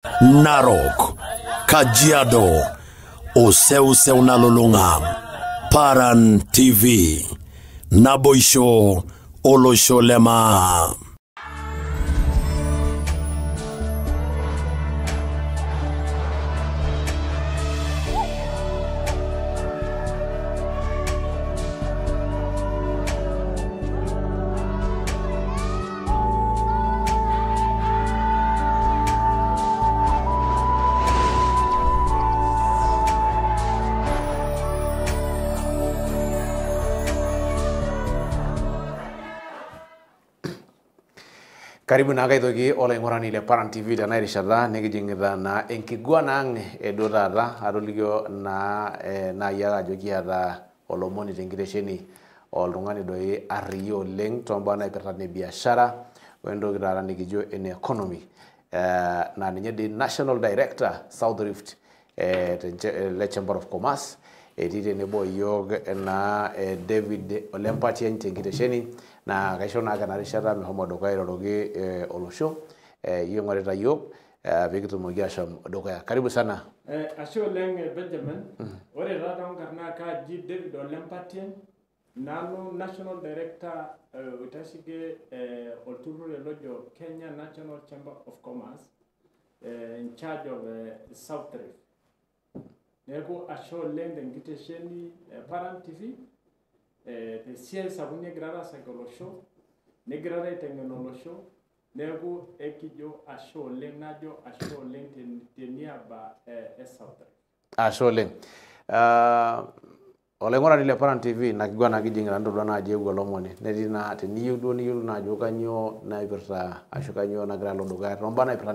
Narok, Kajiado, oseuseu nalulung'a. Paran TV, Naboisho, Olosho Lema. Karibu na kaitoki olaing'urani le Paran TV tena rishata nikijing'ita naa enkiguana ang' eduo taata atolikio naa naai ake ajo kiata olomoni tenkitesheni oltung'ani doi arriyia oleng' tombaa naipirta ne biashara wentoki taata nikijo ene economy naa ninye dii National Director South Rift le Chamber of Commerce etii tenebo iyiok naa David Ole Mpatiany tenkitesheni naa kaisho naake ena rishata meshomo dukuya airoroki olosho iyie oing'orita iyiok pee ashom dukuya. Karibu sana. Ashe oleng Benjamin. Ore taa toonkarn naa kaaji David Ole Mpatiany, nanu National Director oitasheki olturrur lojo Kenya National Chamber of Commerce in charge of South Rift. Neeku ashe oleng tenkitesheni Paran TV tesiai sapuk nigira aasaki olosho, nigirara aiteng'en olosho, neeku ekijo ashe oleng najo ashe oleng teniaba e South Rift. Ashe oleng. Olaing'urani le Paran TV ina kiguana kijing'ita ntodua naa ajo eewuo olomoni netii naa teniyieu duo niyiolou naa ajo kanyoo naipirta ashu kanyoo nagira alo dukuya tombaa naipirta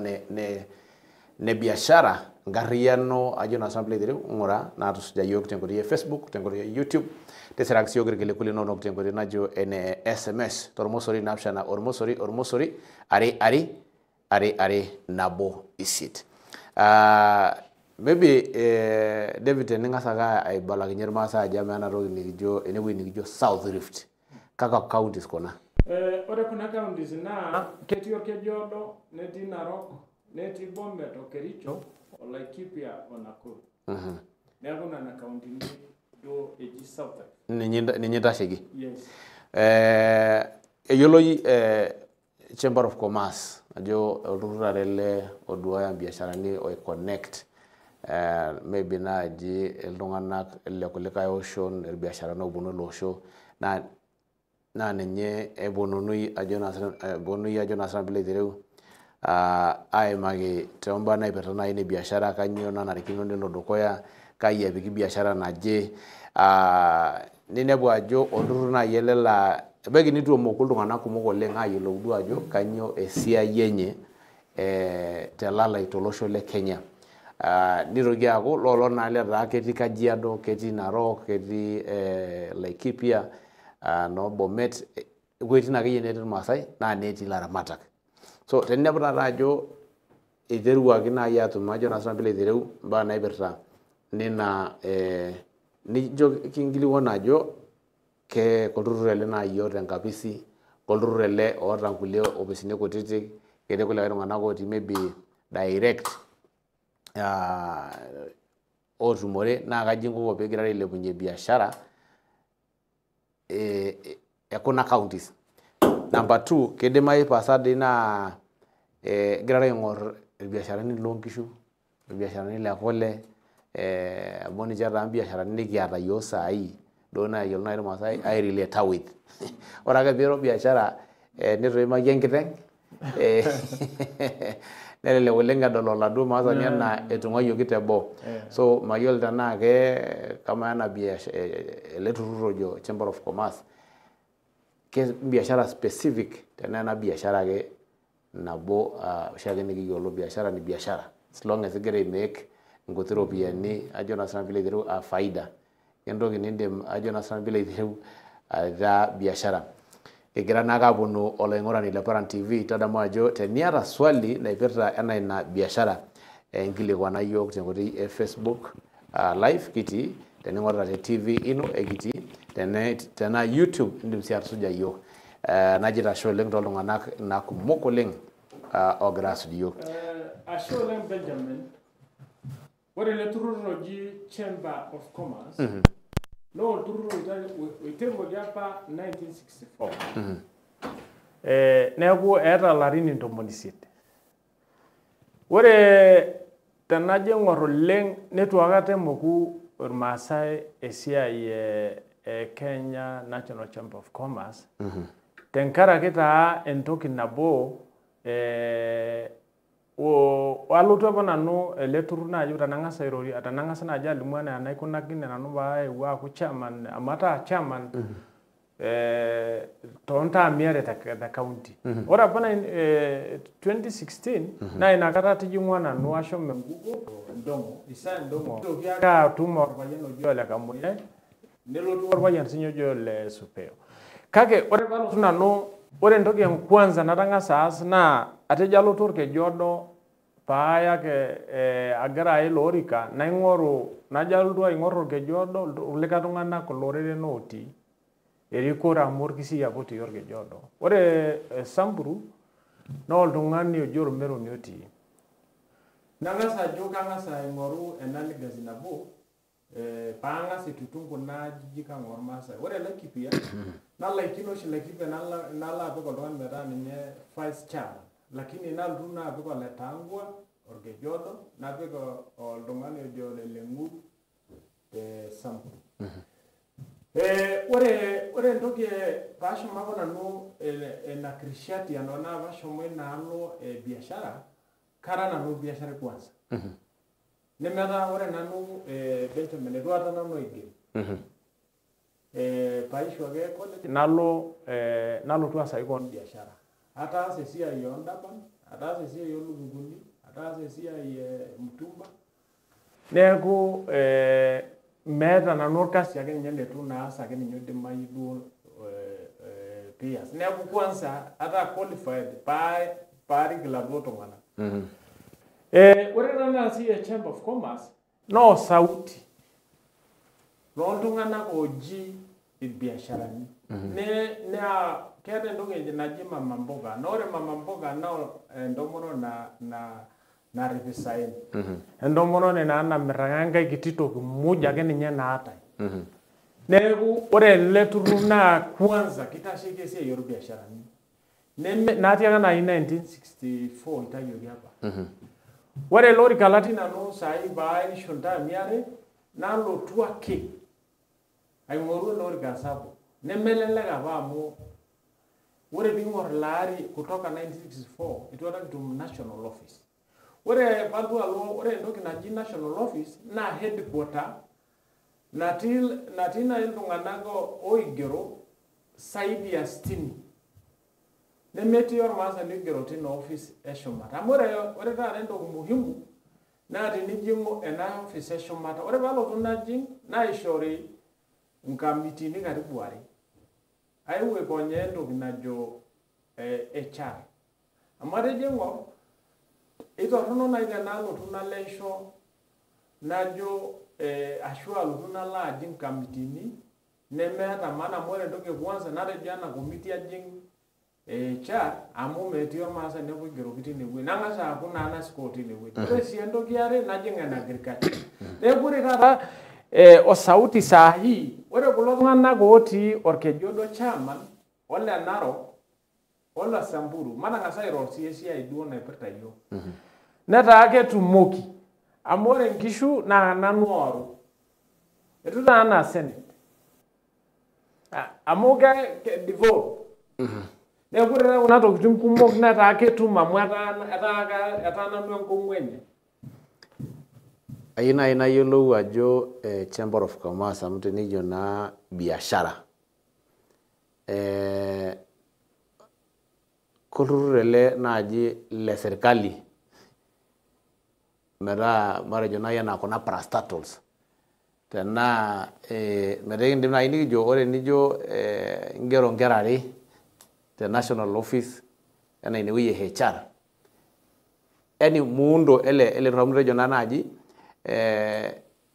ne biashara nkarriyiano ajo naa sinanu piilo aitereu ng'ura naa tusuja iyiok tenkoitoi e Facebook tenkoitoi e YouTube tisiraki sii iyiok irkiliku linonok tenkoitoi najo ene SMS tormosori 7 ormosori ormosori 2 2 2 2 8 8. Maybe David tening'as ake aibalakinye irmaasai ajo amaa ena toki nikijo enewueji nikijo South Rift kakwa counties kuna? Ore kuna counties naa ketii Orkejuodo, netii Narok, netii Bomet o Kericho, o Laikipia o Nakuru. Neeku nena kauntini duo eji South Rift. Ninye itasheki? Yes. Eyioloi Chamber of Commerce ajo olturrur taata ele oduaya imbiasharani oi connect maybe naaji iltung'anak le kulikae oshon irbiasharani ooponu ele osho naa ninye eponunui ajo naa sinanu piilo aitereu aimaki tombaa naipirta naaji ne biashara kanyoo nanarikino nelo dukuya kai epiki biashara naje ninepu ajo olturrur naaji ele laa ebaiki nitu emoku iltung'anak kumok oleng' ayiolou duo ajo kanyoo esiai enye telalai tolosho le Kenya. Nitoki aaku lolo naa letaa ketii Kajiado, ketii Narok, ketii Laikipia, noo Bomet, iwuejitin akeyie netii irmaasai naa netii ilaramatak. So teninepu taata ajo iteruaki naaji atum ajo naa sinanu piilo aitereu imbaa naipirta nina nijo kinkilikuana ajo ke kolturrur ele naaji oota enkapisi, kolturrur ele oota nkulie opisini kutitik, ketii kulikae tung'anak otii maybe direct otumore naa kaji inkoko piigirara ailepunye biashara e kuna counties. Number 2, kidimayu pasa dii naa egirara aing'or irbiasharani loonkishu, irbiasharani le kule, amu ninche taa imbiasharani nikiata yiok saai duo nayiolo naaji irmaasai airelata with. Ore ake piiro biashara nitu iimaki enkiteng' nelelek oleng' edol oladuo maasani enaa etung'uayioki teboo. So mayiolo tenaa ke kamaa ena ele turrur ojo Chamber of Commerce ke biashara specific tenaa ena biashara ake nabo oshiake nikiyiolo biashara ni biashara as long as igira aimake nkuti ropiyiani ajo naa sinanu piilo aitereu aa faida entoki nindim ajo naa sinanu piilo aitereu aitaa biashara. Kigira naake aponu olaing'urani le Paran TV tadamu ajo teniata swali naipirta ena ina biashara nkilikuana yiok tenkoitoi e Facebook live kitii, tening'orita te TV ino ekitii, tenaa YouTube indim sii atusuja yiok. Najo ashe oleng' tooltung'anak naa kumok oleng' oogira asuj iyiok. Ashe oleng Benjamin. Ore ele turrur oji Chamber of Commerce naa olturrur oiteruaki apa 1964. Neeku eeta ilarin 80. Ore tenajo aing'or oleng neitu aikata emoku irmaasai esiai e Kenya National Chamber of Commerce tenkaraki taa entoki nabo alotu apa nanu ele turrur naaji tenang'as airorie tenang'as naaji alimu enaa enaikunakine nanu paaewuo aaku chairman amu ataa chairman toontaami are te county. Ore apa 2016 naa inakata atijing'ua nanu ashomo enkukuo Ndong'o, Isaya Ndong'o. Nitoki ake atum orpayian oji ole Kamuyiai, nelotu orpayian sinye oji ole Supeo. Kake ore paalotu nanu, ore entoki e kwanza natang'asa aas naa atejo alotu orkeju odo paayaki agira aya ilo orika naing'oru najo alotu aing'or orkeju odo irkulikae tung'anak loreren otii erikore amu orkisii apa otii orkeju odo. Ore Samburu naa oltung'ani oji Ormeroni otii. Nang'as ajo kang'as aing'oru ena legacy nabo paang'as aitutum kuna ajijik ang' ormaasai. Ore Laikipia nalaikino oshi Laikipia nalo apik oltung'ani metaa ninye vice chairman. Lakini nalotu naa apik ole Tangwa orkeju odo napik oltung'ani oji ole Leng'ur te Samburu. Ore entoki paashomo apa nanu ina kirishati naa paashomo inaalo e biashara kara nanu biashara kwanza. Nemeta ore nanu Benjamin eitu aikata nanu aigil. Paishu ake college nalo nalotu aasaki koon biashara. Ataasa esiai oondapan, ataasa esiai oolukunguni, ataasa esiai e mtumba. Neeku meeta nanu orkasi ake ninye leitu naas ake ninye oidimayu duo pias. Neeku kwanza ataa qualified paarik iladuo tung'anak. Ore taa naasi e Chamber of Commerce naa osauti looltung'anak ooji irbiasharani. Naa keeta entoki naji mama mboga. Naa ore mama mboga naa entomononi narip isaen. Entomononi naa namir ake enkae kiti toki muj ake ninye naatae. Neeku ore ele turrur naa kwanza kitasheki esiai orbiasharani. Natii ake naaji 1964 itayioki apa. Ore ele orika latii nanu saai paaishu intaami are nalotu ake aing'oru ele orika sapuk. Nemelelek apa amu ore piing'or ilo ari kutoka 1964 eitu aikata kitum national office. Ore paalotu alo ore entoki naji national office naa headquarter natii naaji iltung'anak oigero saidi ya 60. Nemetii ormaasani oigero tina office eshumata. Amu ore taata entoki muhimu naa tinijing'u ena office eshumata. Ore paalotu najing naishori nkamitini karibu are. Aewuo aikonyaa entoki najo HR. Amu atejo aing'or eitorrono naaji tenalotu nalo aisho najo ashu alotu nalo ajing nkamitini nemeeta maana amu ore entoki e kwanza natejo ena komiti ajing HR amu metii ormaasani apa oigeroki tinewueji. Nang'as aaku naa nasikoo tinewueji. Ore sii entoki are najing ene agriculture. Neeku ore taata osauti sahi ore kulo tung'anak otii orkeju odo chairman ole Narok ole Samburu matang'as airo sii esiai duo naipirta iyiok. Netaa ketumoki amu ore nkishu naa nanu ooru. Eitu taa anaa senate. Amu ke devolve. Neeku ore kuna tokitin kumok netaa ketum amu etaa nanu enkong'u enye. Ayieu naaji nayiolou ajo Chamber of Commerce amu tenijo naa biashara. Kolturrur ele naaji le serkali metaa matejo naaji enaa kuna parastatals tenaa metaa ekindim naaji nikijo ore nijo ingero nkera are te national office enaa inewueji e HR. Yaani muundo ele turrur amu itejo naa naaji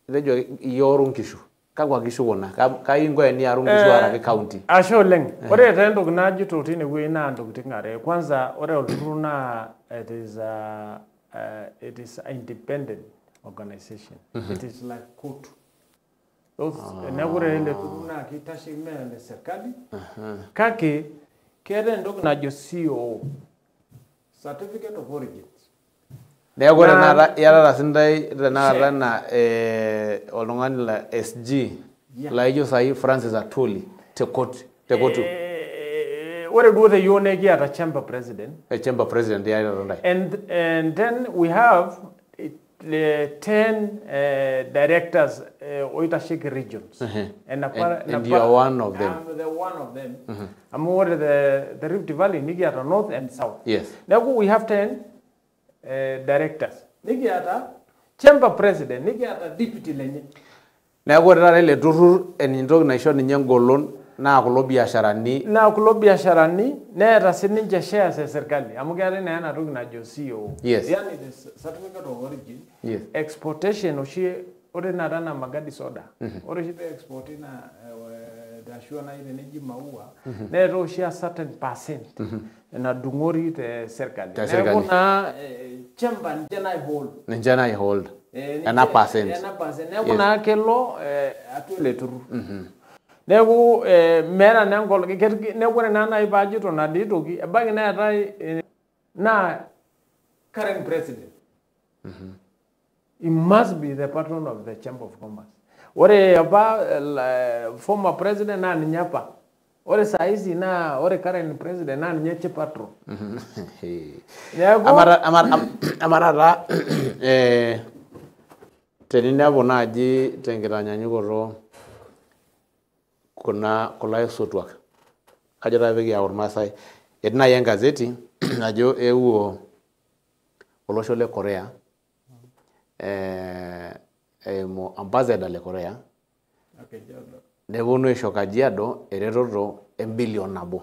itejo iyie ooru nkishu. Kakwa kishu kuna? Kai inko eniaru nkishu araki county? Ashe oleng. Ore taa entoki najito tinewueji naa ntokitin are. Kwanza ore olturrur naa it is a it is an independent organization. It is like COTU. Neeku ore ele turrur naa keitasheiki mee ele serkali kake keetae entoki najo COO, Certificate of Origins. Neeku ore tenakata iyatata sintai tenakata ena oltung'ani la SG laijo sahi Francis Atwoli te court te COTU. Ore duo te yiok naa ekiata chamber president. Chamber president iyatata ntae. And then we have 10 directors oitasheki regions. And And you are one of them. I'm the one of them. Amu ore the Rift Valley nikiata north and south. Yes. Neeku we have 10 directors. Nikiata chamber president, nikiata deputy lenye. Neeku ore taata ele turrur entoki naisho ninye engolon naa kulo biasharani. Naa kulo biasharani neeta sininche shares e serkali amu keetae naa ena toki najo COO. Yes. Yani the certificate of origin. Yes. Exportation oshi ore taata ena magadi soda. Ore oshi pee exporti naa ashu nai teneji maua neeta oshi a certain percent nadung'ori te serkali. Te serkali. Neeku naa chamber ninche nai hold. Ninche nai hold. Ena percent. Ena percent. Neeku naa kelo atua ele turrur. Neeku meeta naa enkolong neeku ore naa nai paajito inadii toki ebaiki neetae naa current president. He must be the patron of the Chamber of Commerce. Ore apa former president naa ninye apa. Ore sahizi naa ore current president naa ninye chief patron. Neeku Ama taata teninepu naaji tenkitanyanyukoto kuna kulo aisotuak kajo taa pee kiyau Irmaasai etii naaji engazeti ajo eewuo olosho le Korea eimu ambassador le Korea neponu aisho Kajiado eretoto embilion 1.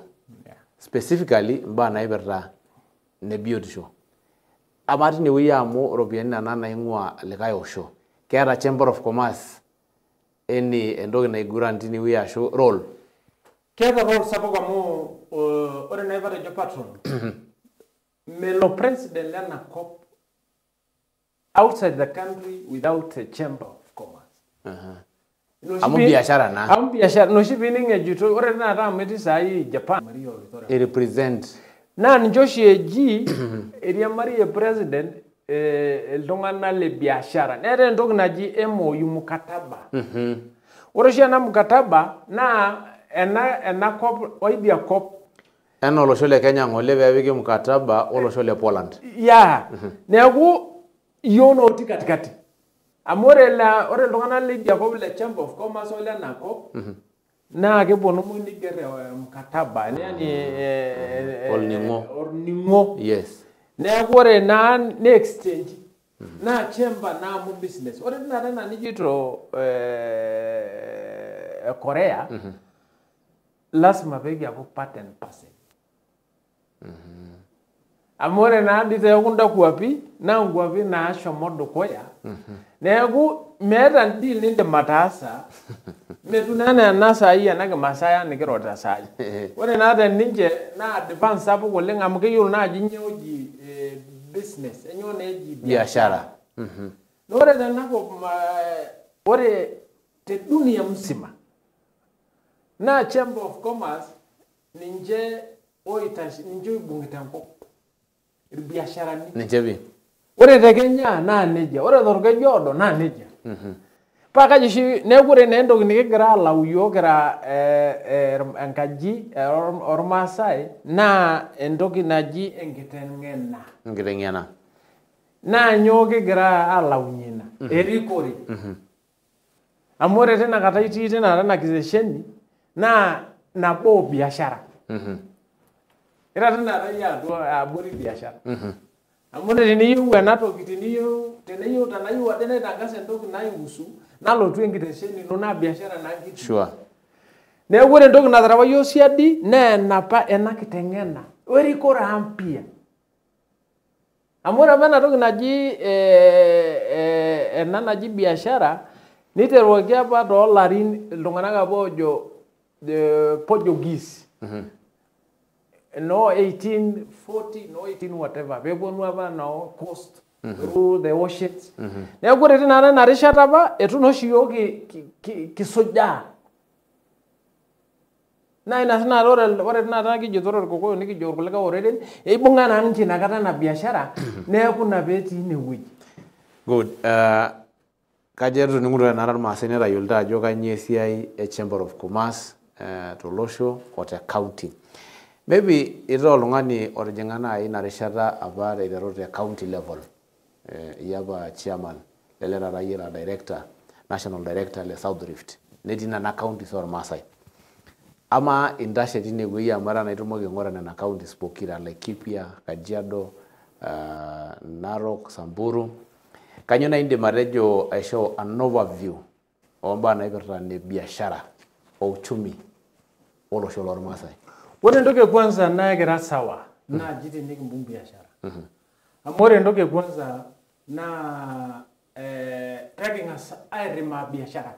Specifically imbaa naipirta ine biotisho. Amaa tinewueji amu iropiyiani nena naing'ua likae osho keeta Chamber of Commerce any entoki naiguran tinewueji ashu role? Keeta role sapuk amu ore nai patejo patron melo president lena kop outside the country without a chamber of commerce. Amu biashara naa. Amu biashara noshi piining ejito ore taata amu etii saai Japan. I represent. Naa ninche oshi eji eiriamarie president iltung'anak le biashara. Neetae entoki naji MOU mkataba. Ore oshi ena mkataba naa ena kop oidia kop. Enaa olosho le Kenya ng'ole peepiki mkataba olosho le Poland. Yeah. Neeku iyiok naa otii katikati. Amu ore iltung'anak leidia kop le Chamber of Commerce o lena kop naa keponu muj neiger mkataba yani Olning'o. Olning'o. Yes. Neeku ore naa ne exchange naa chamber naa amu business. Ore taata ena nijito Korea lasima pee kiaku part and parcel. Amu ore naa dii te kunda kuapi naa nkuapi naashomo dukuya. Neeku meeta deal nindim ataasa metiu naa enaa ena saai ena kimaasai nikirorita saai. Ore naa teninche naa advance sapuk oleng amu keyiolo naa ajo nyoo eji business, enyoo naa eji biashara. Naa ore tenakop ore te dunia mzima naa Chamber of Commerce ninche oitash ninche oibung'ita enkop irbiasharani. Ninche pii. Ore te Kenya naa nejia, ore torkeju oodo naa nejia. Paa kaji oshi neeku ore naa entoki nikigira alau yiok kira enkaji ormaasai naa entoki naji enkiteng'ena. Enkiteng'ena. Naa nyoo kigira alaunye ina? Erikore. Amu ore tina kata itii tina kata kitesheni naa nabo biashara. Ira tina kata iyie atua abori biashara. Amu ore teniyieu ena toki teniyieu tenayieu ade naitangasa entoki naihusu nalotu enkitesheni ino naa biashara naa kitii. Sure. Neeku ore entoki naterewa yiok siadi naa enapa ena kiteng'ena werikore ang pia. Amu ore apa ena toki naji ena naji biashara niteruaki apa toolarin iltung'anak apa oojo Portuguese. No 1840, no 18 whatever. Peeponu apa no coast. Through the oceans. Neeku ore tina ina rishata apa eitu naa oshi iyiok kisujaa. Naa ina sii naa ore tina kijito ore Irkokoyo nikijo irkulikae oreren eibung'a naa ninche inakata ina biashara neeku ina peetii inewueji. Good. Kajo etoning'uto tenakata irmaasai netayioloito ajo kainyoo esiai e Chamber of Commerce tolosho o te county. Maybe itaa oltung'ani otijing'a naaji ina rishata apa aiteru te county level. Iyie apa chairman lele taata iyie ira director, national director le South Rift. Netii nena counties ormaasai. Amaa intashe tinewueji amu etaa naa itumoki aing'ura nena counties pokira Laikipia, Kajiado, Narok, Samburu. Kainyoo naaji indim atejo aishoo an overview ombaa naipirta ne biashara o uchumi olosho lormaasai? Ore entoki e kwanza naa kira sawa naaji tenikimbung biashara. Amu ore entoki e kwanza naa peking'as airimaa biashara.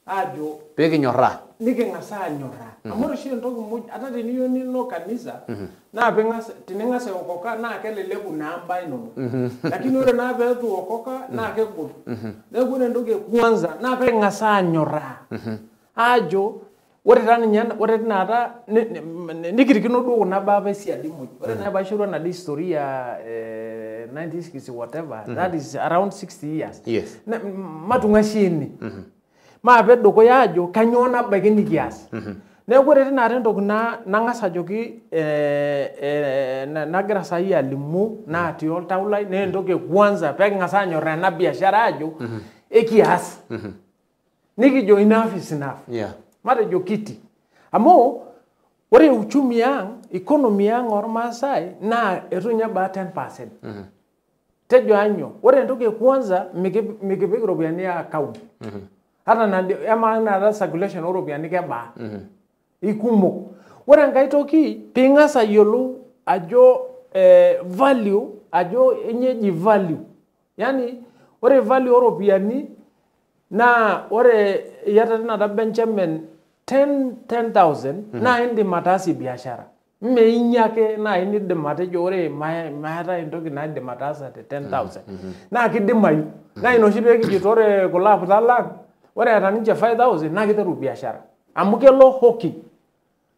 Ajo Peekinyorraa. Niking'as anyorraa. Amu ore oshi entoki muj ata teniyieu nilo kanisa naa ping'as tining'as aokoka naa keleleku naa imbaa inonok. Lakini ore naa peetu iokoka naa kegol. Neeku ore entoki e kwanza naa peking'as anyorraa. Ajo ore taa ninye ore tinakata nikirikino duo kuna baa apa esiadi muj. Ore naa paishoru enaduo historia 1960 whatever, that is around 60 years. Matung'ua shi ene. Maape dukuya ajo kainyoo nabaiki nikias. Neeku ore tinakata entoki nang'as ajoki nagira saai alimu natii oltau lai naa entoki e kwanza peking'as anyorraa ena biashara ajo ekias. Nikijo enough is enough. Matejo kiti. Amu ore uchumi ang, economy ang ormaasai naa eitu ninye ebaya 10%. Tejo anyoo, ore entoki e kwanza mikipik iropiyiani account. Ata emaa taata circulation ooropiyiani kebaa? Ikumok. Ore enkae toki piing'as ayiolou ajo value ajo enye eji value. Yaani ore value ooropiyiani naa ore iyata tinakata Benjamin 10,000 naa indim ataasie biashara. Mme inya ake naaji nidim atejo ore maetae entoki naidim ataasa te 10,000. Naa kidimayu. Naa ina oshi pee kijito ore kulo aputak lang, ore eeta ninche 5,000 naa kiteru biashara. Amu kelo hawking.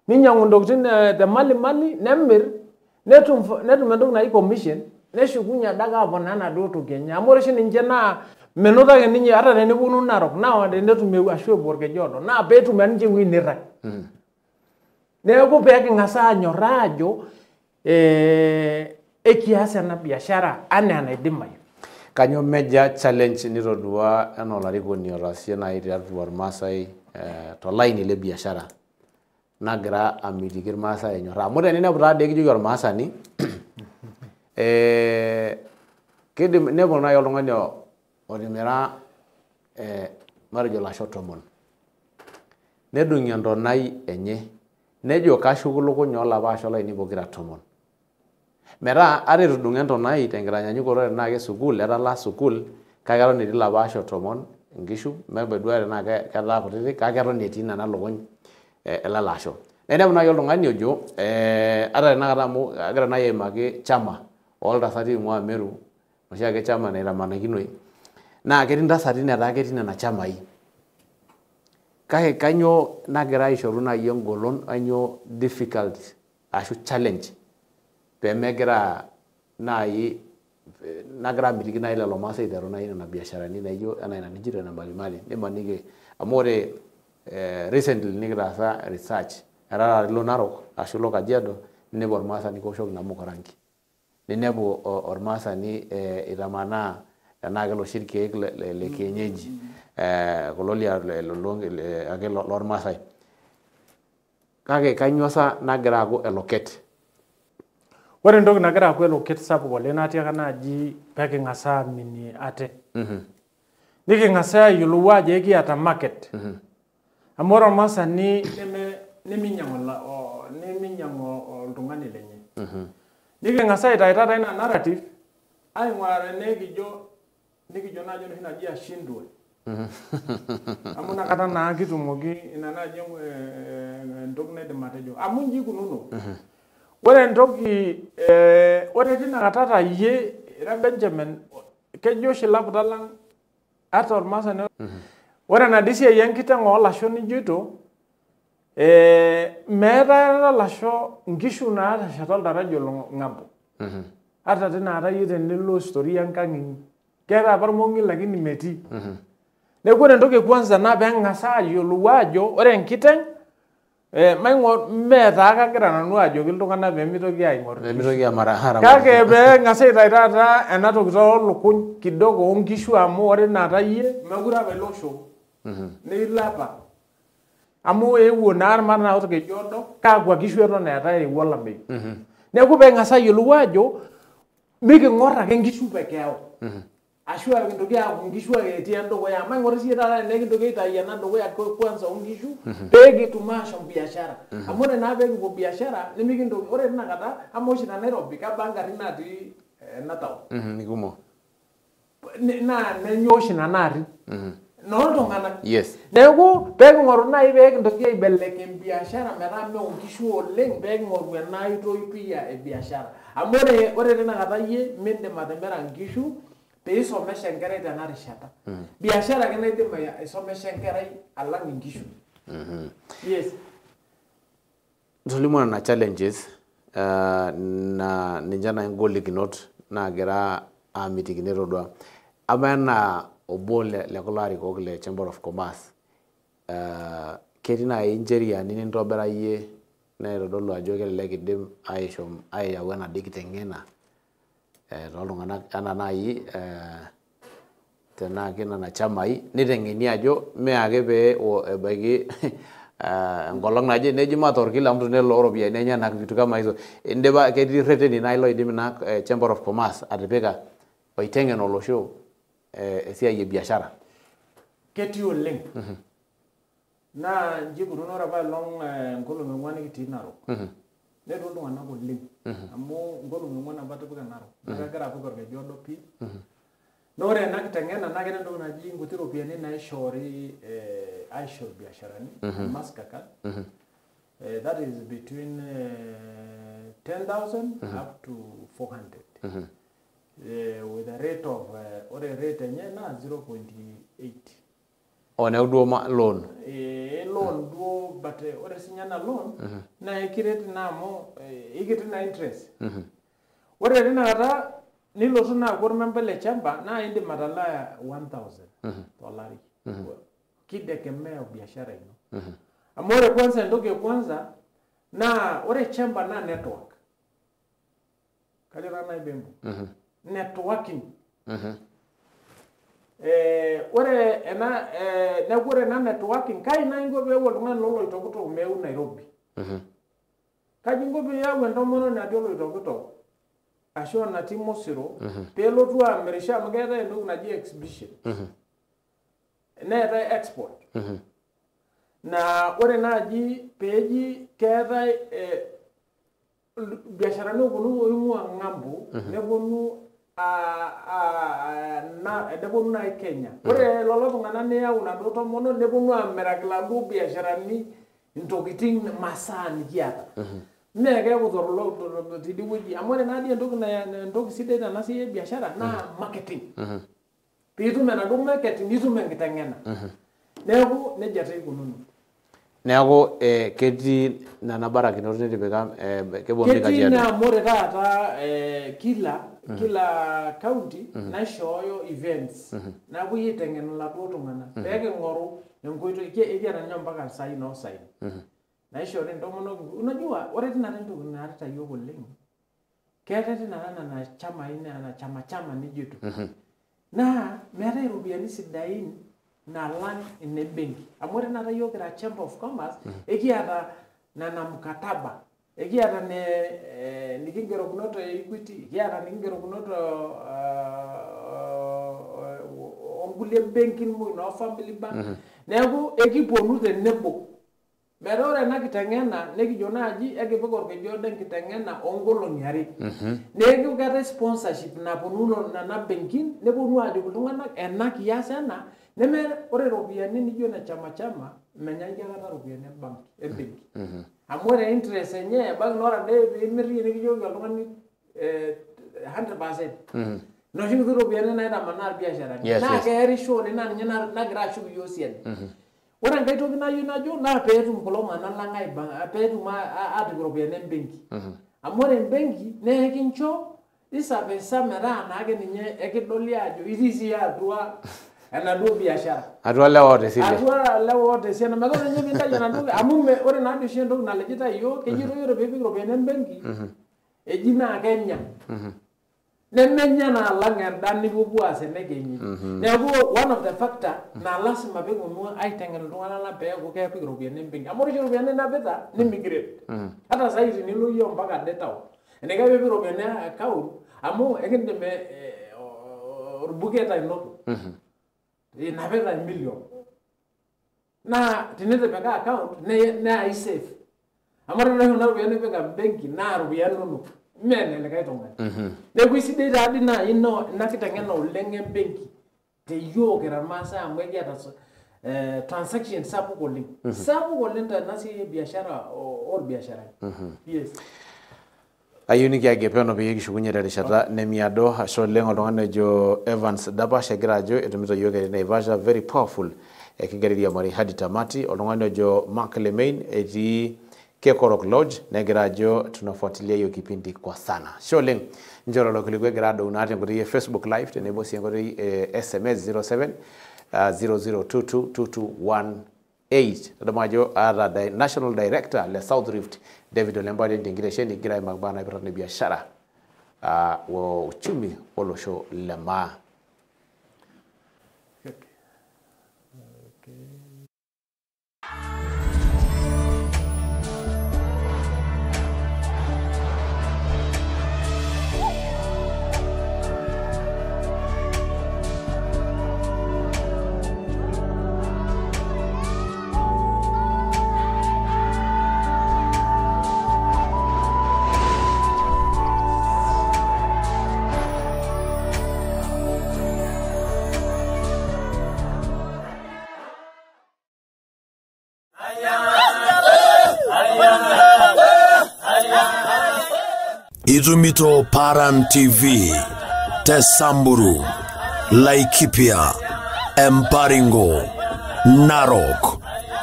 Ninyang'u intokitin te mali mali nemir netum entoki naji commission neshukunye adake aponaa enaduo toki enye. Amu ore oshi ninche naa menoto ake ninye ata teneponu Narok naa tenetum ashu epuo Orkeju Odo naa peetum ninche ewueji nirrag. Neeku peking'as anyorraa ajo ekias ena biashara anaa enaidimayu. Kainyoo major challenge nitodua enaa olarikoni otaasie naaji tiatua irmaasai tolaini le biashara nagira amitiki irmaasai enyorraa? Amu teninepu taadii ekijoki ormaasani kidim inepu naaji oltung'ani otimira matejo ilasho 10 nedung'i entonai enye nejo kashuku ilukuny oolapa asho lainei pokira 10 metaa ata etudung'o entonai tenkitanyanyukoto tenaa ke sukuul etalaa sukuul kake eton etii ilapa asho 10 inkishu mebaduare tenaa ketaa kutitik kake eton etii nena lukuny elelo asho. Naa inepu naaji oltung'ani ojo ata tenakata amu agira naaji aimaki chama oltasati oing'ua Meru oshiake chama naitamanakinoi naa ketii intasati netaa ketii nena chamai. Kake kainyoo nagira aishoru naaji engolon, kainyoo difficult ashu challenge pemegira naaji nagira amitiki naaji lelo maasai aiteru naaji nena biasharani naijo enaa ina nijito ene malimali nimaniki amu ore recently nikitaasa research etaa taata ilo Narok ashu ilo Kajiado ninepu ormaasani kiwoshoki inamuka orangi. Ninepu ormaasani itamanaa tenaa keloshi irkeek le kienyeji kulo ake lormaasai. Kake kainyoo sa nagira aaku eloket? Ore entoki nagira aaku eloket sapuk oleng natiaka naaji peking'as aaminie ate. Niking'as ayiolou ajo ekiata market. Amu ore ormaasani neminyang'u oltung'ani lenye. Niking'as aitayu taata ina narrative aing'uraa tenekijo nikijo naaji enoshi naji ashindwe. Amu inakata naa kitumoki ina naaji entoki naidim atejo. Amu inji ikununo. Ore entoki ore tinakata ata iyie Ira Benjamin kejo oshi ilaputa lang ata ormaasani. Ore enaduo siai enkiteng' oolasho nijoito, meetae ilasho inkishu naatesheta oltaraja olo ng'ambo. Ata tinakata iyie tenilo historia enkang' inyi. Keetae apa irmong'i lakini metii. Neeku ore entoki e kwanza naa peeng'as ayiolou aajo ore enkiteng' maing'or mee taa kagira nanu ajoki iltung'anak peemitoki aing'or kake peeng'as aitayu taata ena toki toolukuny kidogo oonkishu amu ore inakata iyie mekure apa ele osho neilepa amu eewuo naa irmaana orkeju odo kakwa kishu eton eetae eewuo olameyu. Neeku peeng'as ayiolou aajo miking'or ake inkishu peke yao ashu kintoki aaku inkishu ake etii endukuya maing'or siyie taata tenekintoki aitayu ena dukuya kwanza oonkishu pee kitum aashom biashara amu ore naa pee kipuo biashara nemikintoki ore tinakata amaa oshi te Nairobi kebaa ingarrin natii ena town Kumok. Naa nenyoo oshi nena arrin nooltung'anak. Yes. Neeku pee king'oru naaji pee kintoki aibelekeny biashara metaa mee onkishu oleng pee king'oru ena oitoi pia e biashara amu ore tinakata iyie mindim atimira inkishu pee isomesha enkerai tena rishata. Biashara ake naidim aisomesha enkerai alang inkishu. Yes. Tolimu nena challenges na ninche nai ingolikinot naagira aamitiki nitodua. Amaa enaa obo le kulo arikok le Chamber of Commerce, ketii nai incheriani nintobira iyie naitodolu ajo kelelek idim aishom ayau enaduo kiteng'ena tooltung'anak enaa nai tenaa ke nena chamai niteng'eni ajo mee ake pee ebaiki enkolong naje neji matoor kila mtu nelo oropiyiani enyenak vitu kama hizo. Indipa ketii irreteni nai loidim ina Chamber of Commerce atipika oiteng'en olosho esiai e biashara. Ketii oleng. Naa inji ikununo ore apaelong' nkolong'i ong'uan nikitii Narok. Netii iltung'anak oleng amu nkolong'i ong'uan apa atipika Narok. Naa kegira apik orkeju odo pii. Naa ore ena kiteng'ena naa keeta entoki naji nkuti ropiyiani naishoori aisho irbiasharani Mastercard. That is between 10,000 up to 400. With a rate of ore rate enye naa 0.8. Oh, neeku duo loan. Loan duo but ore sinye ena loan naa ekiret naa amu ikiti naa interest. Ore tinakata nilotu naa aaku ormembai le chamber naa indim atalaa 1000 tolari. Kitegemea biashara ino. Amu ore kwanza entoki e kwanza naa ore chamber naa network. Kajo taa nai Bembo. Networking. Ore ena neeku ore ena networking kai naa inko peewu oltung'ani loloitokitok meeu Nairobi. Kaji inko piiyau entomononi natii oloitokitok ashu enatii Mosiro peelotu amirisho amu keetae entoki naji exhibition. Neetae export. Naa ore naaji peeji keetae biasharani ooponu oing'ua ng'ambo neponu neponu naaji Kenya. Ore lelo tung'anak niyau inaduo tomonok neponu aamiraki iladuo biasharani intokitin masaa nikiata. Mee keeku tidie wueji amu ore naadii entoki entoki sidai tena siai e biashara naa marketing. Piitum enaduo marketing nitum enkiteng'ena. Neeku nejia taa ikununo. Neeku ketii nena barakinot nitipika keponu Ketii Kajiado. naa amu ore taata kila county naishooyo events naapuoi aiteng'en iladuo tung'anak pee king'oru enkoitoi ekiata ninye mpaka isaai noosaen naishoori intomonok. Unajua ore tinakata entoki naarita iyiok oleng keetae tinakata nena chamai nena chama chama nijoito naa meetae iropiyiani sidain nalang ine benki amu ore tinakata iyiok kira Chamber of Commerce ekiata nena mkataba ekiata ne nikingerokinote Equity, kiata nikingerokinote onkulie benkin muj noo Family Bank. Neeku ekiponu tenebo metaa ore ena kiteng'ena nikijo naaji ekipik orkeju odo enkiteng'ena oonkolong'i are. Neeku keetae sponsorship naponu nena benkin neponu aajoki iltung'anak ena kias ena neme ore iropiyiani nijo ine chama chama menyaanyukie aikata iropiyiani ebenki. Amu ore interest enye ebaiki naa ore ade piimir iyie nikijoki oltung'ani 100%. Noshi kuti ropiyiani naitamanaa irbiasharani. Naa keerisho oleng naa ninye nagira ashuk iyiok siadi. Ore enkae toki nayieu najo naa peetum kulo tung'anak lang peetum aatipik iropiyiani embenki. Amu ore embenki naa ekincho isapisa metaa naake ninye ekidoli ajo itii siyie atua enaduo biashara. Atua lewa oota esile. Atua lewa oota esiana. Metaa ore ninye piintayu enaduo amu ore naadoi oshi entoki nalejitae iyiok kejitoi ore piipik iropiyiani embenki eji naa kenya. Nemenya naa alang enda nipuopuo aas enekenyi. Neeku one of the factor naa lasima peeponu aiteng'en iltung'anak lang peeku kepik iropiyiani embenki. Amu ore oshi iropiyiani ninapita nimikiret. Ata saai tinilo iyie mpaka ade town. Eneikash piipik iropiyiani account amu ekindim orbuket ainoto. Inapita emilion. Naa tinitipika account naa isafe. Amu ore oshi kuna ropiyiani nipik embenki naa iropiyiani inonok. Mee nelikae tung'ani. Neeku isidai taadii naaji ina kiteng'ena oleng embenki teyiok kira irmaasai amu ekiata transaction sapuk oleng. Sapuk oleng tena siai e biashara orbiasharani. Yes. Ayieu nikiagie peno peyie kishukunye terishata nemiado. Ashe oleng oltung'ani ojo Evans Dapash egira ajo etumito iyiok etii Naivasha very powerful ekigira airiamari hadi tamati. Oltung'ani ojo Mark Lemain etii Kekorok Lodge negira ajo tunafuatilia hiyo kipindi kwa sana. Ashe oleng nchoo lelo kilikuwa egira adou naa tenkoitoi e Facebook Live tenebo sii enkoitoi e SMS 07 00222218. Tadamu ajo aata National Director le South Rift David Ole Mpatie tenkitesheni egira aimaki mbaa naipirta ne biashara wa uchumi olosho le maa. Itumito Paran TV, Tesamburu, Laikipia, Emparingo, Narok,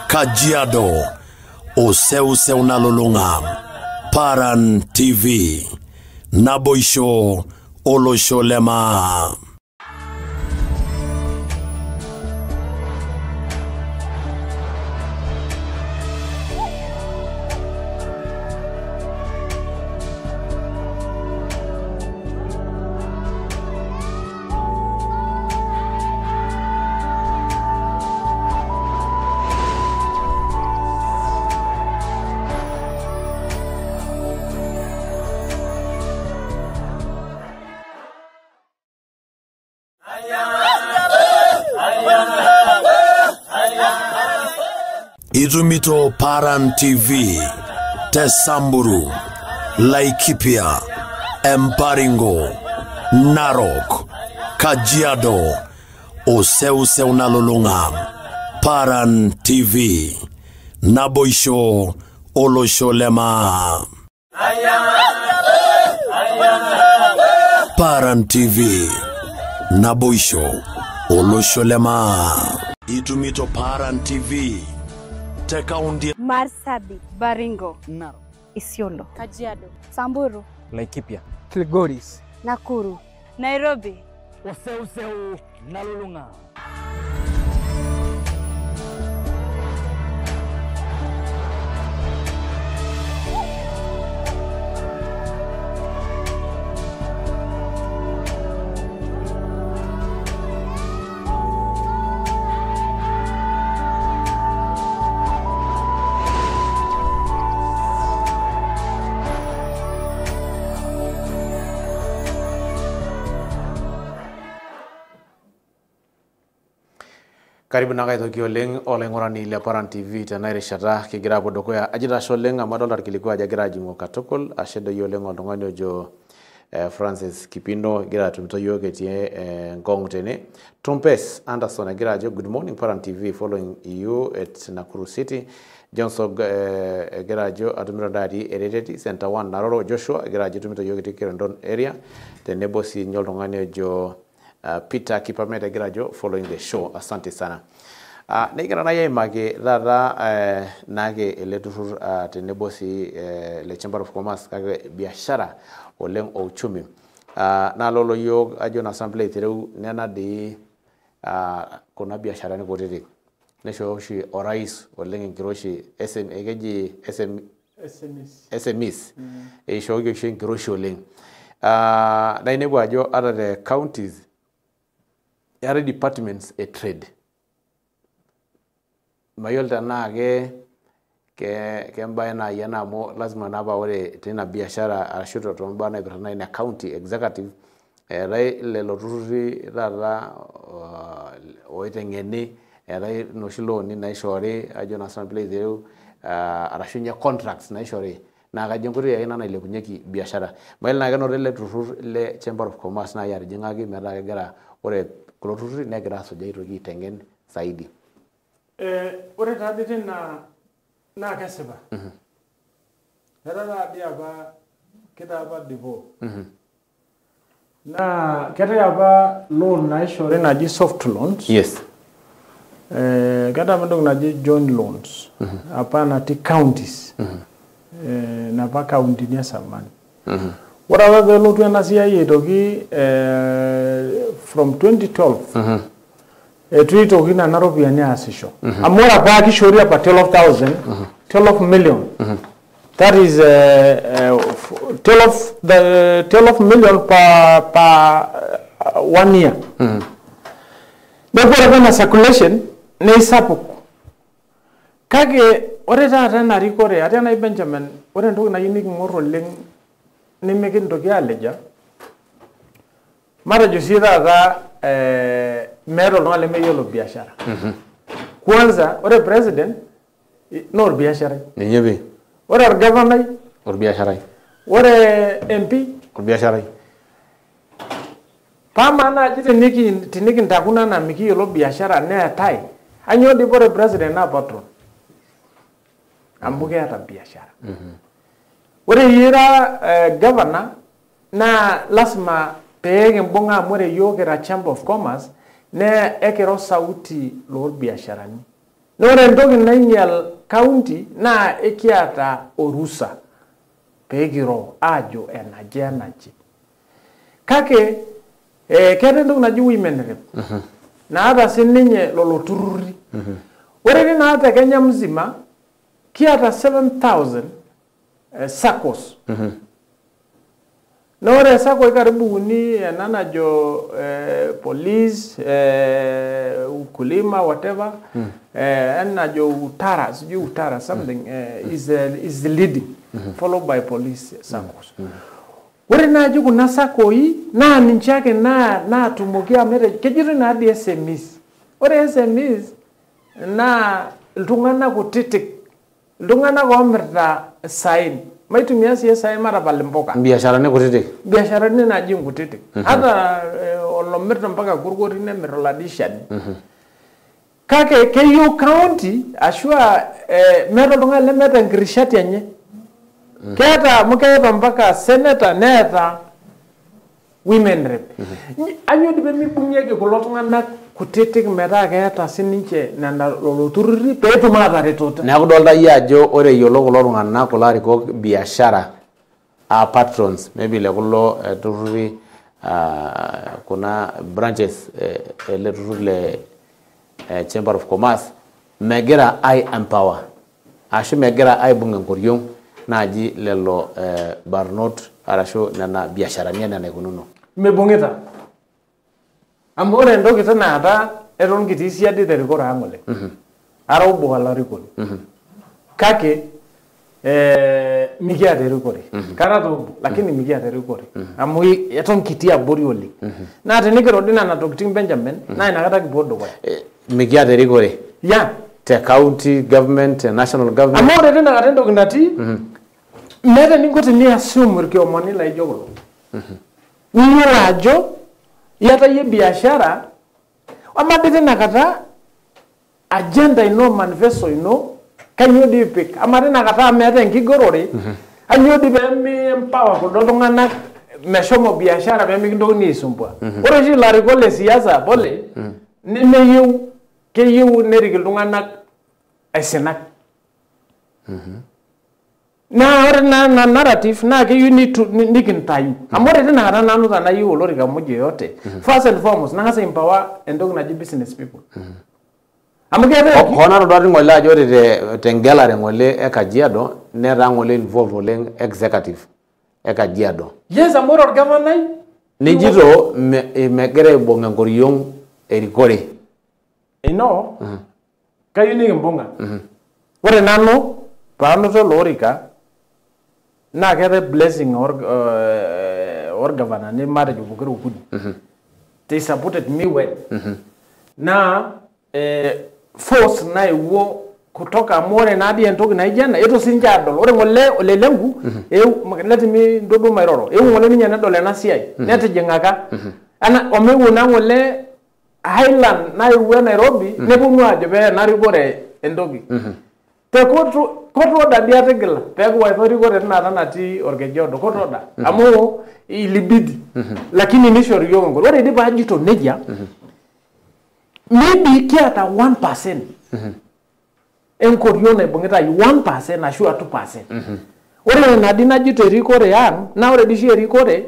Kajiado, Oseuseu nalulung'a. Paran TV, Naboisho, Olosho lema. Itumito Paran TV, Tesamburu, Laikipia, Emparingo, Narok, Kajiado, Oseuseu nalulung'a. Paran TV, Naboisho, Olosho lema. Paran TV, Naboisho, Olosho lema. Itumito Paran TV. Marsabit, Baringo, Narok, Isiolo, Kajiado, Samburu, Laikipia, Kilgoris, Nakuru, Nairobi, Oseuseu nalulung'a. Karibu na kaitoki oleng olaing'urani le Paran TV tena rishata kigira apuo dukuya. Ajito ashe oleng amu adolta irkiliku ajo egira ajing'u katukul. Ashe doi oleng oltung'ani ojo Francis Kipino egira atumito yiok etii Ngong tene. Trompes Anderson egira ajo good morning Paran TV, following you at Nakuru City. Johnson egira ajo atumito ndaa atii Ereteti Center 1 Naroro. Joshua egira ajo etumito yiok etii Kirondon area tenebo sii ninye oltung'ani ojo Peter Kipamet egira ajo following the show. Asante sana. Negira naaji aimaki taata naake ele turrur tenebo sii le Chamber of Commerce kake biashara oleng o uchumi. Naa lolo yiok ajo naa sample aitereu nena dii kuna biasharani kutitik. Neishooyo oshi orais oleng enkiroshi keji SMEs. Eishooki oshi enkiroshi oleng. Naa inepu ajo ata te counties eetae departments e trade. Mayiolo tenaa kembae naaji ena amu lazima naa paa ore tina biashara arashu toombaa naipirta naaji ina county executive eetae lelo turruri taata oiteng'eni, eetae inoshi looni naishoori ajo naa sinanu piilo aitereu arashu ninye contracts naishoori naa kajo enkoitoi ake ina nailepunyieki biashara. Mayiolo naa kenoto ele turrur le Chamber of Commerce naaji atijing'aki metaa kegira ore kulo turruri negira asuj aitoki aiteng'en zaidi. Ore taa dii tina naa kesipa. Etaa taa dii apa kitaa apa devolve. Naa keetae apa loan naishoori naji soft loans. Yes. Keetae apa entoki naji joint loans. Apa natii counties. Napa kauntini e zamani. Ore apa peelotu ena siai aitoki from 2012 eitu eitoki nena ropiyiani aasisho. Amu ore apa kishoori apa 12,000, 12 million. That is 12 million per 1 year. Neeku ore apa ina circulation neisapuk. Kake ore taata ena rikore, ate nai Benjamin, ore entoki nayieu niking'or oleng nimikintoki aleja, matejo sii taata meeta oltung'ani lemeyiolo biashara. Kwanza, ore president naa orbiasharai. Ninye pii. Ore orgavanai orbiasharai. Ore MP orbiasharai. Pama naaji tenikintakuna enaa mikiyiolo biashara neetae, ainyoo dii ore president naa patron? Amu keeta biashara. Ore ira governor naa lasima pee kimbung'a amu ore yiok kira Chamber of Commerce naa ekiro sauti loorbiasharani. Naa ore entoki nainyial county naa ekiata orusa pee kiro aajo enaje enaje. Kake keetae entoki naji women rep naata sininye lelo turruri. Ore dii te Kenya mzima kiata 7,000 SACCOs. Na ore SACCO karibu uni ena najo police, ukulima, whatever, enajo Utara, sijui Utara something is the leading, followed by police SACCOs. Ore naaji kuna SACCOi naa ninche ake naatumoki amu kejito naa dii SMEs. Ore SMEs naa iltung'anak kutitik, iltung'anak oomirta isaen. Maitumia sii isaen matapal impuka. Imbiasharani kutitik. Imbiasharani naaji nkutitik. Ata olomirta mpaka gorgori nemir oladi shani. Kake keyieu county ashua meeta oltung'ani lemeeta enkirishati enye. Keeta amu keeta mpaka senator neeta women rep. Ainyoo dii peemibung'ieki kulo tung'anak kutitik metaa keeta sininche nena lelo turruri peetum aataretoto. Neeku idolta iyie ajo ore eyiolo kulo tung'anak kulo arikok biashara aa patrons maybe le kulo turruri kuna branches ele turrur le Chamber of Commerce megira ai empower ashu megira aibung enkoriong naaji lelo barnot arashu nena biasharani enaa enaikununo. Mibung'ita. Amu ore entoki naata eton kitii siadi terikore ang oleng. Ara obo olarikoni. Kake mikiata erikore. Kara obo lakini mikiata erikore. Amu eton kitii abori oleng. Naa tenikiro dii nena tokitin Benjamin naa inakata kipuo dukuya. Mikiata erikore. Yeah. Te county government, te national government. Amu ore tinakata entoki natii meeta eninko teniassume irkiomani laijo kulo. Niyiolo ajo iyata iyie biashara amaa dii tinakata agenda ino manifesto ino kanyoo dii ipik amaa tinakata amu meetae enkigorore anyoo dii pee empower kuldo tung'anak meshomo biashara pee mikintokini aisumbua. Ore oshi ilarikok le siasa pole nemeyieu keyieu nerik iltung'anak aisinak. Naa ore naa ina narrative naa keyieu nikintayu. Amu ore tinakata nanu tenayieu olorika muj yeyote, first and foremost nang'as ai empower entoki naji business people. Amu keetae Hoo natodua ng'ole ajo ore tengelare ng'ole e Kajiado netaa ng'ole involved oleng executive e Kajiado. Yes, amu ore orgavanai Nijito megira aibung enkoriong erikore. Ino kayieu nikimbung'a. Ore nanu paanoto ilo orika naa keetae blessing orgavanani matejo pokira okuni. They supported me well. Naa force naewuo kutoka amu ore naa dii entoki naijo ena eitu sininche adol. Ore ng'ole Ole Lenku let me ntodou mairoro. Eewuo ng'ole ninye nedol ena siai netijing'aka. Ana omewuo naa ng'ole Highland naewuo Nairobi neponu aajo pee ena rikore entoki. Te court order dii atigila peeku aitho rikore tinakata natii orkeju odo court order amu ilibidi lakini nishori iyiok enkoro. Ore dii paajito nejia maybe kiata 1% enkoriong naibung'ita 1% ashu 2%. Ore ina dii najito erikore ang naa ore dii oshi erikore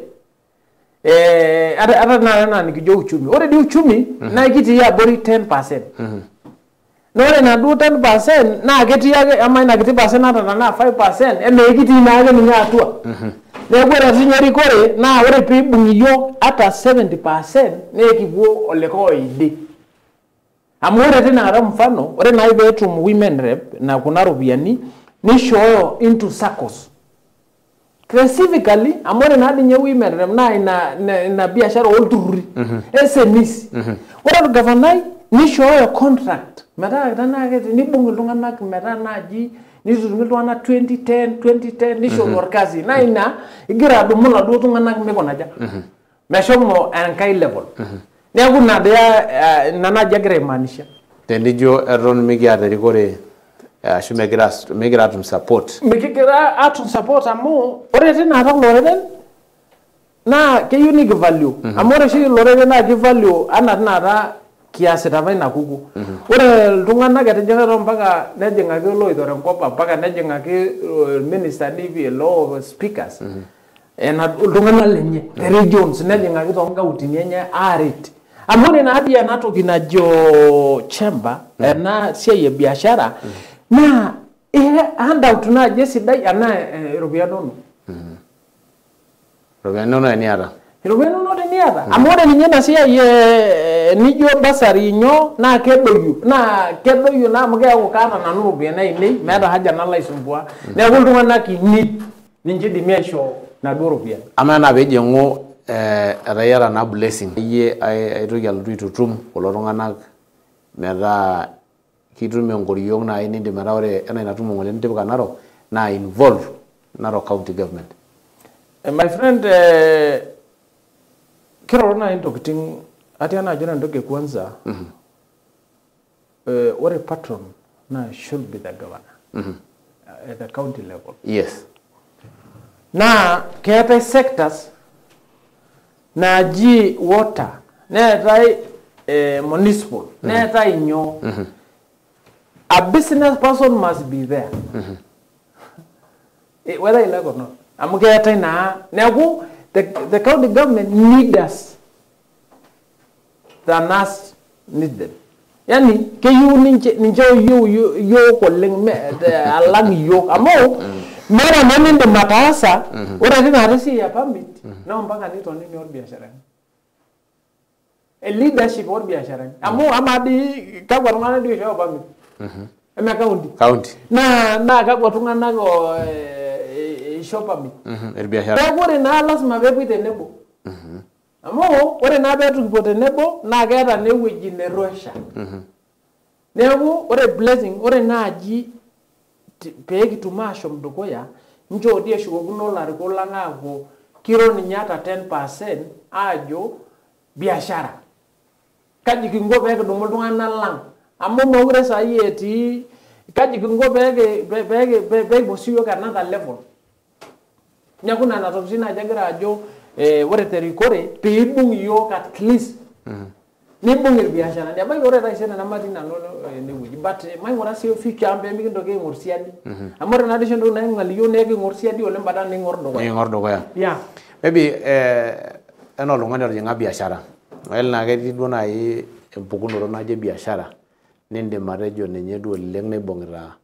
ata naa nikijo uchumi. Ore dii uchumi naa kitii abori 10%. Naa ore inaduo 10% naa ketii ake amaa ina kiti percent ata tenaa 5% emee kitii naake ninye atua. Neeku ore sinye erikore naa ore piibung iyiok ata 70% naa ekipuo olikae oidi. Amu ore tinakata mfano ore naaji peetum women rep na kuna ropiyiani nishooyo into SACCOs. Specifically amu ore naa ninye women rep naa ina biashara olturruri SMEs. Ore orgavanai nishooyo contract metaa tenaa nibung iltung'anak metaa naaji nitutumi iltung'anak 2010 2010 nishori orkasi naa ina igira adumu iladuo tung'anak mikunaja meshomo enkae level. Neeku ina dii ina naaji agira aimaanisha. Tenijo eton mikiata erikore ashu mikigira atum support. Mikigira atum support amu ore tinakata kulo oreren naa keyieu nikivalue. Amu ore oshi iloreren naa kivalue anaa tinakata kiasita apa ina kuku. Ore iltung'anak etijing'a mpaka nejing'aki oloitore enkop mpaka nejing'aki irministani loo speakers iltung'anak lenye te regions nejing'aki toonkauntini enye aaret. Amu ore naa dii ena toki najo chamber ena siai e biashara naa handout naaji esidai enaa iropiyiani inonok. Iropiyiani inonok eniata. Iropiyiani inonok teniata. Amu ore ninye ina siai nijo basari nyoo naa kedoyio. Naa kedoyio naa amu keeku kaata nanu iropiyiani ainei meeta haja nalo aisumbua. Neeku iltung'anak ini ninche idimi aishoo inaduo ropiyiani. Amaa enaa peejing'u etaa iyata naa blessing iyie aitoki alotu aitutum kulo tung'anak metaa kitum enkoriong naaji nindim metaa ore enaa ina tumo ng'ole nitipika Narok naa involve Narok County Government. My friend, kiroro naaji intokitin atii enaaji ore entoki e kwanza ore patron naa should be the governor at the county level. Yes. Naa keetae sectors naaji water neetae municipal neetae nyoo. A business person must be there. Whether you like or not. Amu keetae naa neeku the county government need us than us need them. Yani keyieu ninche oyieu iyiok oleng alang iyiok amu meeta naa enindim ataasa ore tinakata esiai e permit naa mpaka nitonini orbiasharani. A leadership orbiasharani. Amu amaa dii kakwa tung'anak dii oishooyo permit? Eme county. County. Naa kakwa tung'anak isho permit? Irbiasharani. Neeku ore naa lasima peepuoi tenebo. Amu ore naa peetukipuo tenebo naa keeta naa ewueji nirrusha. Neeku ore blessing ore naaji pee kitum aashom dukuya nchoo dii eshukokino ilarikok lang aaku Kiro ninye ata 10% ajo biashara. Kaji kinko pee kidumu iltung'anak lang amu mekure saai etii kaji kinko pee kipuo siyiok another level. Neeku nena tokitin naaji agira ajo ore terikore piibung iyiok at least nibung irbiasharani. Ebaiki ore taisere nematii nanu enewueji but maing'ura sii future ang pemikintoki aing'or siadi. Amu ore naadii oshi entoki naing'al iyiok naa eking'or siadi oleng badala ning'or dukuya. Ning'or dukuya. Yeah. Maybe enaa oltung'ani otijing'a biashara. Mayiolo naa ketii duo naaji empukunoto naje biashara nindim atejo ninye duo oleng naibung'ita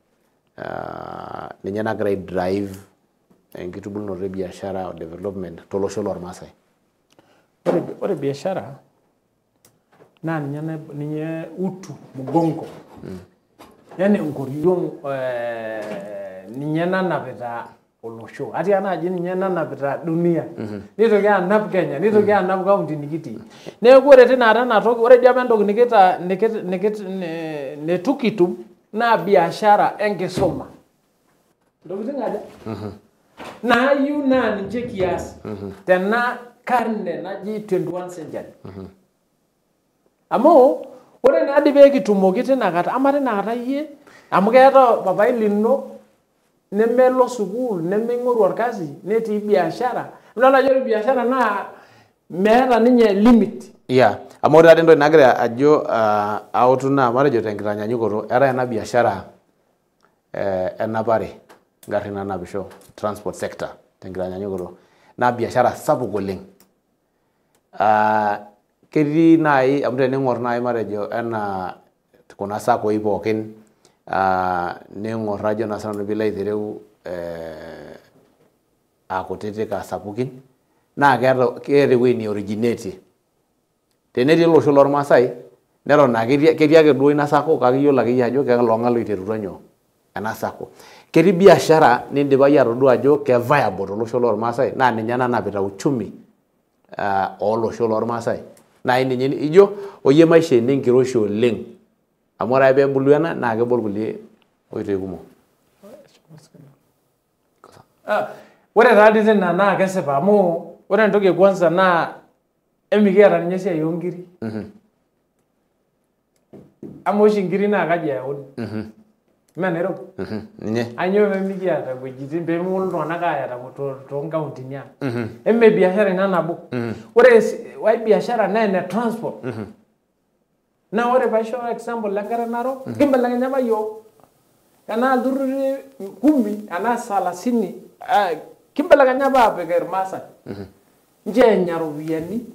ninye nagira ai drive enkitubulunoto e biashara o development tolosho lormaasai. Ore biashara naa ninye utu mgongo. Yani enkoriong ninye nanapita olosho. Ati naaji ninye nanapita dunia. Nitoki anap Kenya, nitoki anap county nikitii. Neeku ore tina ena toki, ore dii apa entoki nikita neitu kitum naa biashara enkisuma. Ntokitin aja? Naayieu naa ninche kias tena karne naji 21 century. Amu ore naadi pee kitumoki tinakata, ama tinakata iyie amu keeta papai lino nemelo sukuul, nemeing'oru orkasi, netii biashara. Idol ajo ore biashara naa meeta ninye limit. Yeah, amu ore taata entoki nagira ajo autu naa matejo tenkitanyanyukoto eetae ena biashara enapare ingarrin naanapisho transport sector tenkitanyanyukoto naa biashara sapuk oleng. Ketii naaji amu tening'or naaji matejo enaa kuna sakoi pookin ning'or ajo naa sinanu piilo aitereu aa kutitik aa sapukin naa keeta ewueji ni originate. Tenetii olosho lormaasai neton aa ketii ake duo ina sacco kake iyiolo akeyie ajo kelong'a loiterutua nyoo ena sacco. Ketii biashara nindipa iyie atodua ajo ke viable tolosho lormaasai naa ninye nanapita uchumi olosho lormaasai. Naa ninye ijo oyie maisha ene enkiroshi oleng amu ore ake peebulu ena naa kebol kulie oitoi kumok. Ore taa dii tina naa kesipa amu ore entoki e kwanza naa emikiata ninye esiai oonkiri. Amu oshi inkiri naa kaji eyauni? Mme Nairobi? Ninye. Ainyoo pemikiata wuejitin pemeponu iltung'anak aaya toonkauntini ang? Eme biashara ina nabo. Ore ai biashara naa ene transport. Naa ore paisho example enkare narok, kimbelekenya apa yiok. Tenaa ilturruri 10 enaa 30 kimbelekenya apa aapik irmaasai. Nchoo enya iropiyiani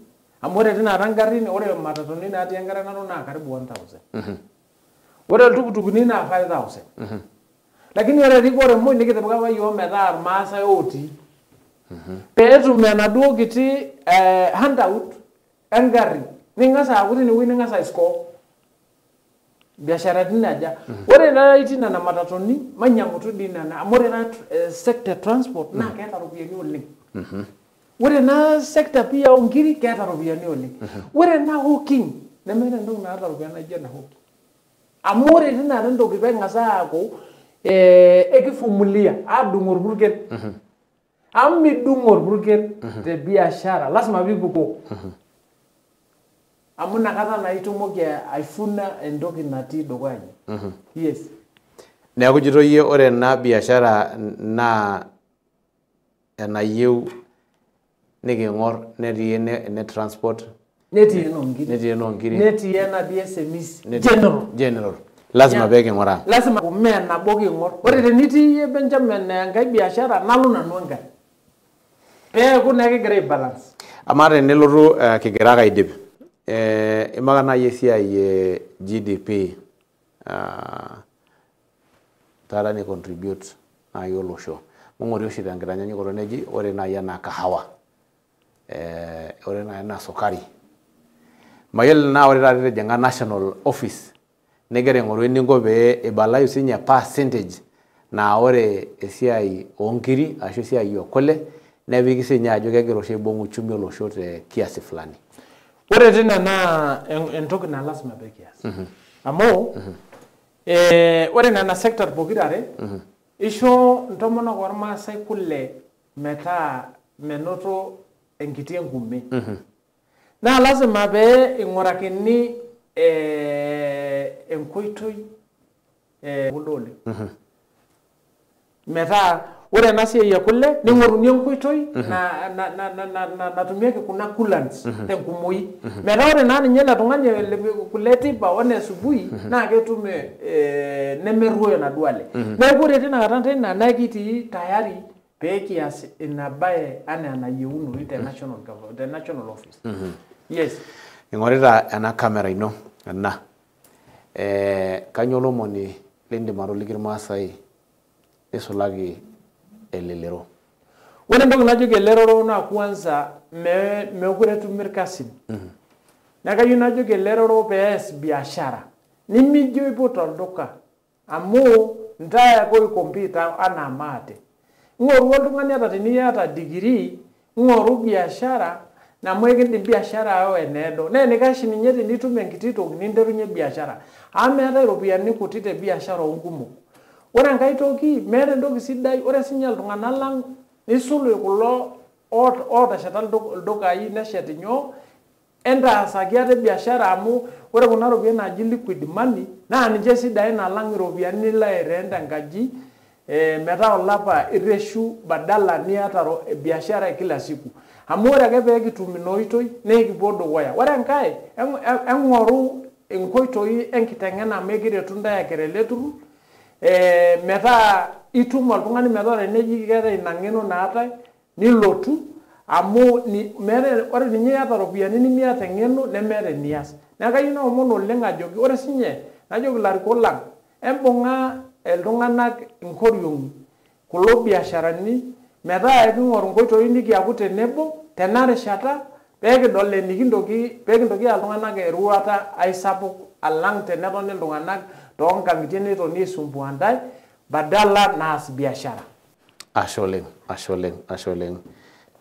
amu ore tinakata ingarrin, ore imatatuni natii enkare narok naa karibu 1000. Ore iltukutukuni naa 5000. Lakini ore erikore muj nikitipika apa yiok metaa irmaasai otii. Peetum enaduo kiti handout engarri. Ning'as aaku tinewueji ning'as aiscore. Biasharani aja. Ore naa itii nena matatuni, mainyiang'utu dii nena amu ore ena sector transport naa keeta iropiyiani oleng. Ore ena sector pia oonkiri keeta iropiyiani oleng. Ore ena hawking nemeeta entoki naata iropiyiani naijo ena hawking. Amu ore tinakata entoki pee aaku ekifumulia aadung orpurkel. Amu midung orpurkel te biashara, lazima piipukoo. Amu inakata naa itumoki aifuna entoki natii dukuya ino. Yes. Neeku ijito iyie ore ena biashara naa enayieu niking'or netii ene transport Netii enoonkiri. Netii enoonkiri. Netii ena SMEs general. General. Lazima pee king'uraa. Lazima mee nabo king'or. Ore tenitii iyie Benjamin enkae biashara nalo nanu enkae. Peeku naa kigira ai balance. Amaa tenelotu kigira ake aidip imaka naaji esiai e GDP taata ni contribute naaji olosho. Ming'ori oshi tenkitanyanyukoto neji ore naaji enaa kahawa ore naaji enaa sukari. Mayiolo naa ore taata itijing'a national office nigira aing'oru eninko pee ibalayu siinye percentage naa ore esiai oonkiri ashu esiai ekule nepiki siinye ajo kegira oshi aibung uchumi olosho te kiasi fulani. Ore tina naa entoki naa lazima pee kias. Amu ore nena sector pokirare isho intomonok ormaasai kule metaa menoto enkiti enkume. Naa lazima pee ing'urakini enkoitoi kule oleng. Metaa ore ena siai e kule ning'oruni enkoitoi natumieki kuna coolants tenkumoi. Metaa ore naa ninye ele tung'ani kule teipa o ne asubuhi naa ketum nemerruoyo inaduo ale. Neeku ore tinakata teina naa ekitii tayari pee kias ina bae anaa enayieunoyu te national government, te national office. Yes. Ing'orita ena kamera ino ena. Kainyoo olomoni lindim atoliki Irmaasai nisulaki elelero? Ore entoki najoki elelero naa kwanza meekure etumi irkasin. Neeku kayieu najoki elelero pees biashara. Nimijo iput olduka amu ntae ake oicompete anaa maate. Ng'oru oltung'ani ata teniata degree, ng'oru biashara amu ekindim biashara aawa eneedo. Naa enikash ninye tenitum enkiti toki ninterunye biashara. Amu meetae iropiyiani kuti te biashara oonkumok. Ore enkae toki, meeta entoki sidai, ore sinye iltung'anak lang nisul kulo ootesheta ildukai neshet nyoo, entaasaki ate biashara amu ore kuna ropiyiani naaji liquid money naa ninche sidain alang iropiyiani nilo airent enkaji metaa olapa irreshu badala niata biashara kila siku. Amu ore ake pee kitum ina oitoi naa ekipuo dukuya. Ore enkae, eng'oru inkoitoi enkiteng'ena amu ekiretu ntae akira ele turrur metaa itum oltung'ani metaa teneji keetae ina ng'eno naatae nilotu amu ore ninye iyata iropiyiani nimiata eng'eno nemeeta enias. Neeku kayieu naomon oleng ajoki ore sinye najoki ilarikok lang embung'a iltung'anak inkoriong'i kulo biasharani metaa eking'oru inkoitoi nikiaku tenebo tena rishata pee kidol enikintoki pee kintoki aya iltung'anak eroruata aisapuk alang tenetoni iltung'anak toonkang'itie netoni aisumbua ntae badala naas biashara. Ashe oleng, ashe oleng, ashe oleng.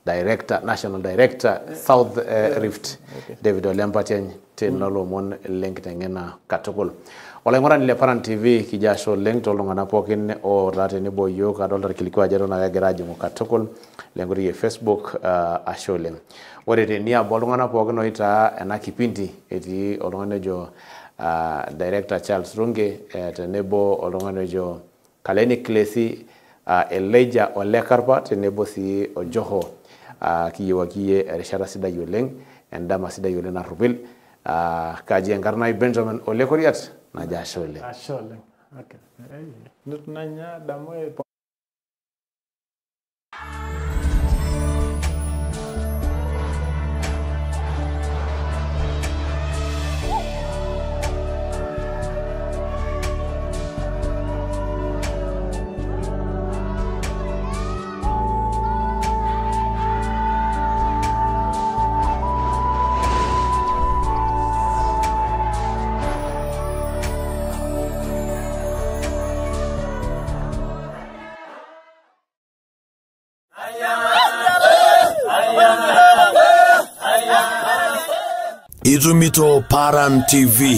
Director, National Director, South Rift, David Ole Mpatiany, tena lomon lenkiteng'ena katukul. Olaing'urani le Paran TV kijo ashe oleng tooltung'anak pookin otaa tenebo yiok, adolta irkiliku ajo eton ake egira ajing'u katukul lenkoitoi e Facebook, ashe oleng. Ore teniaba oltung'anak pookin oitaa ena kipindi, etii oltung'ani ojo Director Charles Runge, tenebo oltung'ani ojo Kaleni Klesi, Elijah Ole Karpa, tenebo sii Ojoho. Kiyiewaki iyie erishata sidai oleng, endama sidai oleng narrupil. Kaji enkarna ai Benjamin Ole Koriat, najo ashe oleng. Ashe oleng. Okay. Itumito Paran TV.